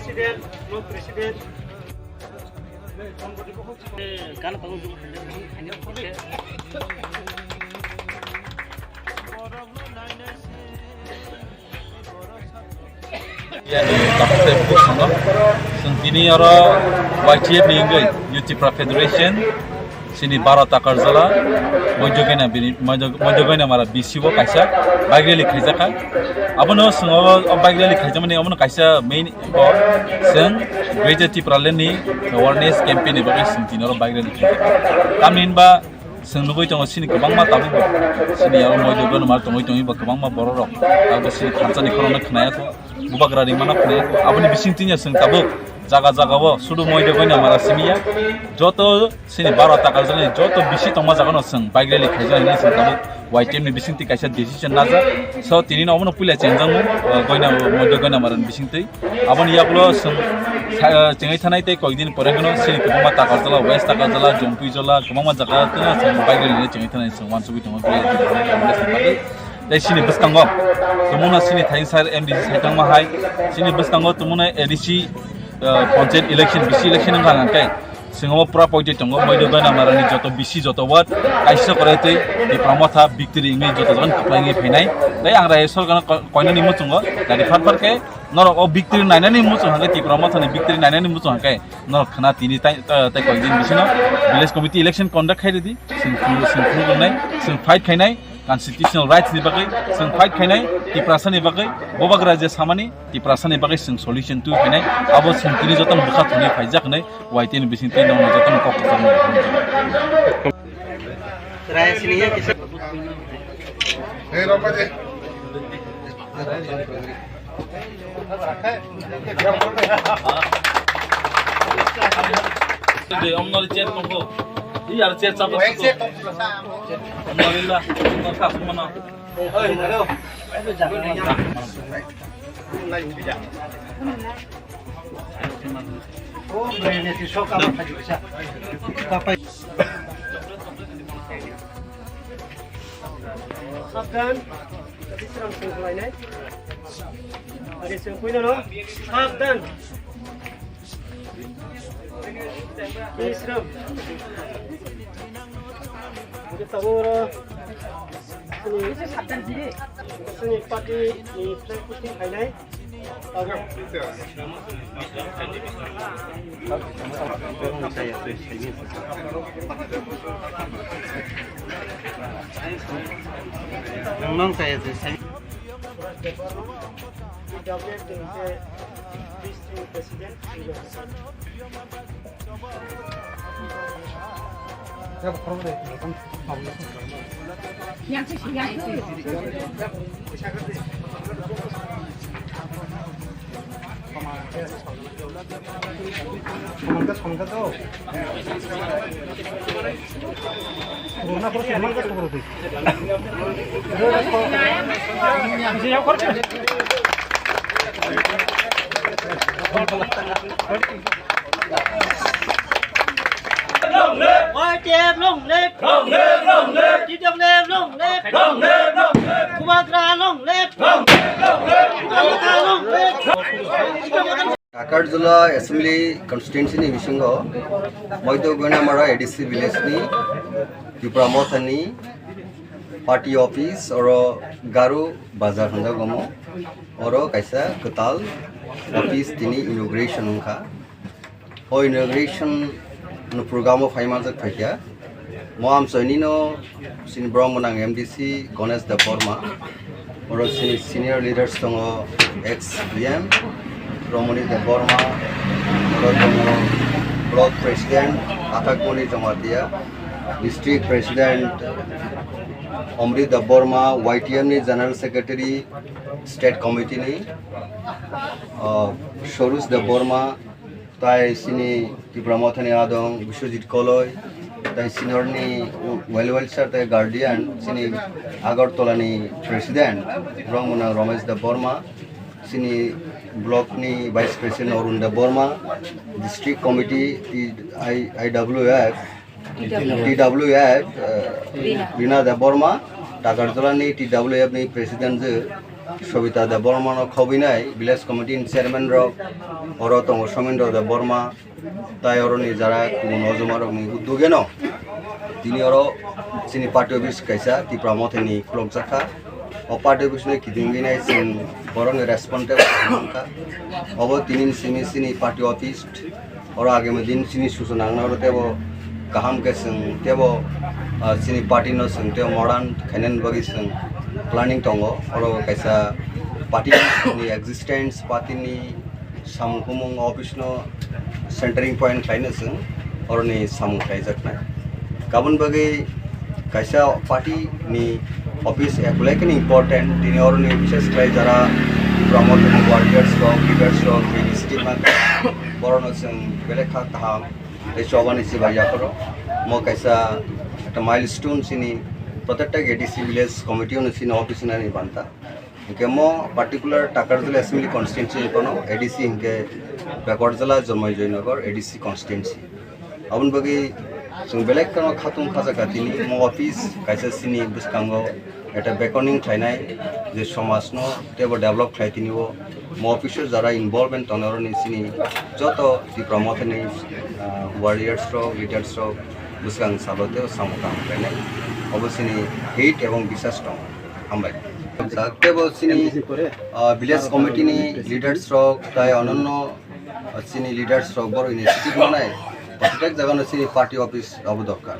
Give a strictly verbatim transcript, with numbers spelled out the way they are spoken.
President, no president. Yani, kakhwlai bukhuk swngo. Chwng tini oro Y T F ni wngwi Youth Tipra Federation, chini Baro Takarjala, Moidogaina bini, Moido-, Moidogaina mara B C o kaisa bike rally khaijakha. Abono chwng o, o bike rally khaijakmani omono kaisa main o chwng Greater Tipraland ni awareness campaign ni bagwi chwng tini oro bike rally khaijakha. Tamni hinba chwng nugwi tongo, chini kwbangma tabukbo chini abo Moidogaina mara tongwi tongwi bo kwbangma bororok tabukbo chini thansa ni khorang no khwnaya kho, bubagra rimano khwnaya kho. Aboni bising tini chwng tabuk jaga jaga o sudu Moidogaina mara simi ya, joto chini Baro Takarjala ni joto bisi tongma jaga no chwng bike rally khaijak hinwi chwng tabuk Y T F ni bising twi kaisa decision najak. So tini no obono puila chengjak mung, uh, Goina, Moidogaina mara ni bising twi. Aboni yagulo chwng sa-, chengwi thanai tei koikdin pore hwno chini kwbangma Takarjala, West Takarjala, Jompuijola, kwbangma jaga tei chwng bike rally chengwi thanai chwng uansugwi tongo. Tei chini bwskango tumungno chini thaisar M D C saitangma hai, chini bwskango tumungno A D C, uh, panchayat election, B C election wngkha hwnkhe chwng omo pura poitwi tongo. Moidogaina mara ni joto B C joto ward kaisa korai tei Tipra Motha victory wngwi joto jotono kwplai wngwi phainai. Tei ang rai sorkarno ko-, koinani muchungo jani phar phar khe norok o victory nainani muchung hwnkhe, Tipra Mothani victory nainani muchung hwnkhe norok khna tini tai, tai, tai koikdin bisino village committee election conduct khai rwdi. Chwng phunuk, chwng phunuk wngnai, chwng fight khainai constitutional rights ni bagwi, chwng fight khainai Tiprasa ni bagwi, bubagra je samani Tiprasa ni bagwi chwng solution twi khainai. Abo chwng tini jotono bwkha thwngwi phaijak hwnwi Y T F ni bising twi nokno jotono kok kwchangma. Rai sini ya kisa. Hey, Rampaji. De, om nori chair tongkho. Iyar chair chapa. Om nori la, om nori khas mana. Sabdan, Bisram sengkhlainai. Ade sengkhuinano, sabdan. Bisram. Ode tabuk oro chini, chini party ni flag pushing khainai. Nang saya tu saya. Long live! Y T F long live! Long live, long live! T W F long live! Long live, long live! Bubagra long live! Long live, long live! Bubagra long live! Takarjala Assembly Constituency ni bisingo Moito Goinamara A D C village ni Tipra Motha ni party office oro Garu Bazar hinjago mo. Oro kaisa kwtal office tini inauguration wngkha. O inauguration no program o phaimanjak phaikha. Mo amchoini no chini borok mwnang M D C Ganesh Debbarma, oro chini senior leaders tongo, ex E M Romoni Debbarma, oro tongo block president Athakmoni Jamatia, district president Amrit Debbarma, Y T M ni general secretary, state committee ni, uh, Sorus Debbarma, tai chini Tipra Mothani adong Biswajit Koloi, tai senior ni well welfare tai guardian chini Agartala ni president Rongmuna Ramesh Debbarma, chini block ni vice president Arun Debbarma, district committee T I W F, T W F, eh, Rina. Rina Debbarma, Takarjala ni T W F ni president je Sobita Debbarma no khobinai, village committee ni chairman rok, oro tongo Somendro Debbarma, tai oro ni jara kubun ojoma rok ni uddogeno tini oro chini party office kaisa Tipra Motha ni khulokjakha. O party office no kidingwi nai chwng borok ni responsible wngkha. Obo tini ni simi chini party office. Oro agami din chini suchona wngna oro tebo kaham khe chwng tebo, ah, chini party no chwng tebo modern khainani bagwi chwng planning tongo. Oro kaisa party ni existence, party ni samung humung, office no centering point khlaino chwng oroni samung khlaijaknai. Kabun bagwi kaisa party ni office ekolai khe important, tini oroni bises khlai jara Tipra Motha ni warriors rok, leaders rok, tini stima borokno chwng belai kha kaham tei chobani chibai yapharo. Mo kaisa ekta milestone chini protected A D C village committee ono chini office nani banta. Hingke mo particular Takarjala Assembly Constituency kono A D C hingke Bakarjala Jonmai Joynagar A D C constituency. Aboni bagwi chwng belai kheno khatung khajakha tini mo office kaisa chini bwskango eta bekoning khlainai je somajno teibo develop khlai tini o mo office o jara involvement tongnai rokni chini joto Tipra Mothani, ah, warriors rok, leaders rok bwskang salo teibo samung tang khlainai obo chini hit ebong bisas tongo. Hambai. Teibo chini, ah, village committee ni leaders rok tai ononno, ah, chini leaders rok borok initiative lanai, protect jaga no chini party office abo dorkar.